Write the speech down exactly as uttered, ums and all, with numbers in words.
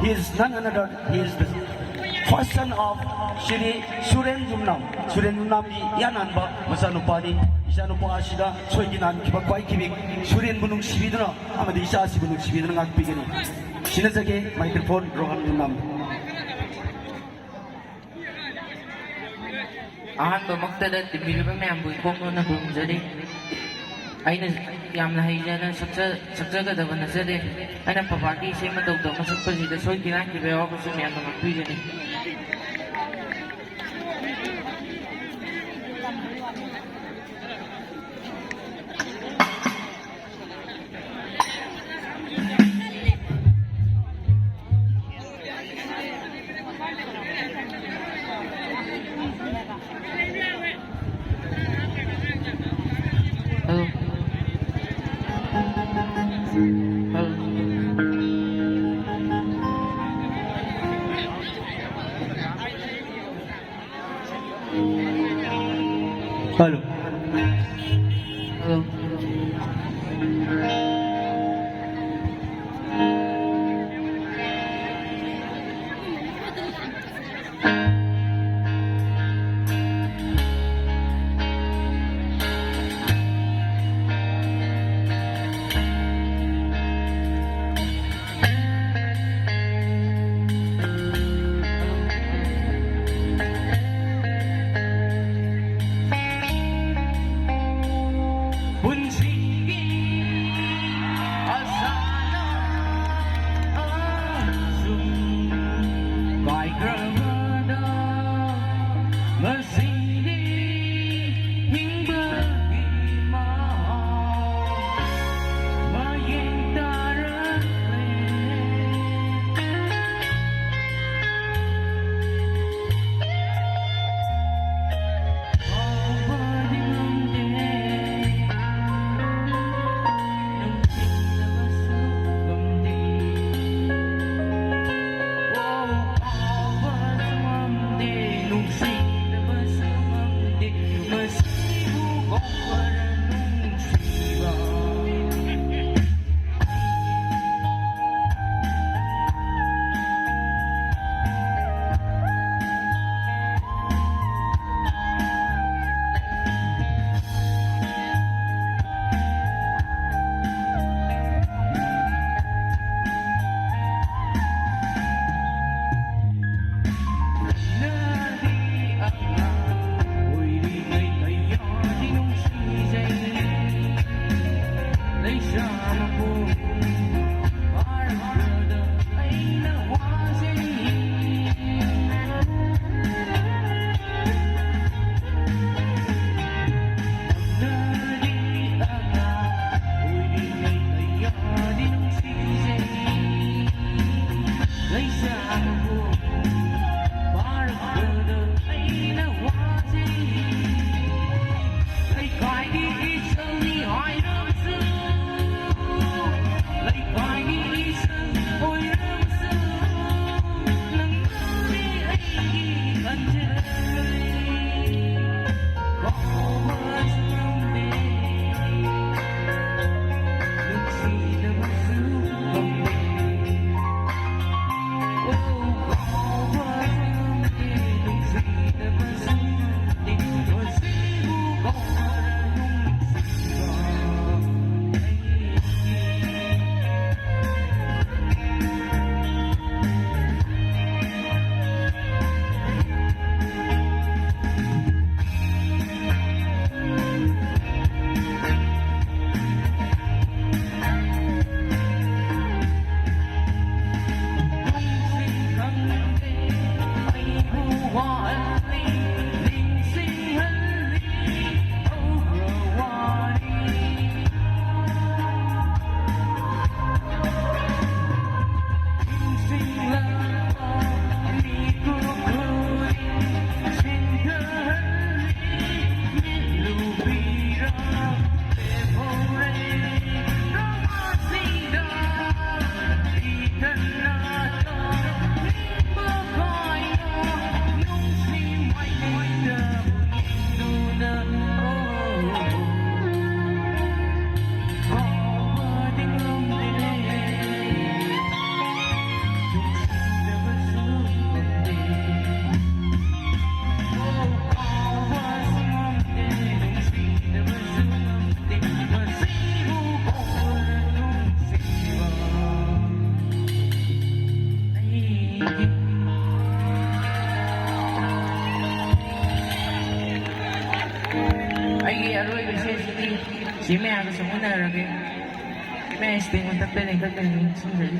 He is none another, he is the first son of Shri Suren Yumnam. Suren ꯌꯨꯝꯅꯥꯝꯒꯤ ꯏꯌꯥꯟ ꯍꯥꯟꯕ ꯃꯆꯥꯅꯨꯄꯥꯅꯤ꯫ ꯏꯆꯥꯅꯨꯄꯥ ꯑꯁꯤꯗ ꯁꯣꯏꯈꯤ ꯅꯥꯟꯈꯤꯕ ꯈ꯭ꯋꯥꯏ ꯀꯤꯕꯤꯛ ꯁꯨꯔꯦꯟꯕꯨ ꯅꯨꯡꯁꯤꯕꯤꯗꯨꯅ ꯑꯃꯗꯤ ꯏꯆꯥ ꯑꯁꯤꯕꯨ ꯅꯨꯡꯁꯤꯕꯤꯗꯨꯅ ꯉꯥꯛꯄꯤꯒꯅꯤ꯫ ꯁꯤꯟꯅꯖꯒꯦ, microphone ꯔꯣꯍꯟ ꯌꯨꯝꯅꯥꯝ꯫ ꯑꯍꯥꯟꯕꯃꯛꯇꯗ ꯇꯤꯟꯕꯤꯔꯤꯕ ꯃꯌꯥꯝꯕꯨ ꯏꯀꯣꯛ ꯅꯣꯟꯅ ꯈꯨꯔꯨꯝꯖꯔꯤ꯫ ꯑꯩꯅ ꯌꯥꯝꯅ ꯍꯩꯖꯅ ꯁꯛꯆ-, ꯁꯛꯆꯒꯗꯕ ꯅꯠꯆꯗꯦ꯫ ꯑꯩꯅ ꯄꯥꯄꯥꯒꯤ ꯏꯁꯩ ꯃꯇꯧꯗ ꯃꯁꯛꯄꯁꯤꯗ ꯁꯣꯏꯈꯤ ꯂꯥꯟꯈꯤꯕ ꯌꯥꯎꯔꯕꯁꯨ ꯃꯌꯥꯝꯅ ꯉꯥꯛꯄꯤꯒꯅꯤ꯫ Hello. Hello. Hello. Hello. ꯑꯩꯒꯤ ꯑꯔꯣꯏꯕ ꯏꯁꯩꯁꯤꯗꯤ ꯁꯤ ꯃꯌꯥꯝꯒ ꯁꯛꯃꯤꯟꯅꯔꯒꯦ꯫ ꯁꯤ ꯃꯌꯥꯝꯁꯤꯗꯤ ꯃꯊꯛꯇꯅꯦ, ꯃꯊꯛꯇꯅꯦ ꯁꯤꯟꯖꯔꯤ꯫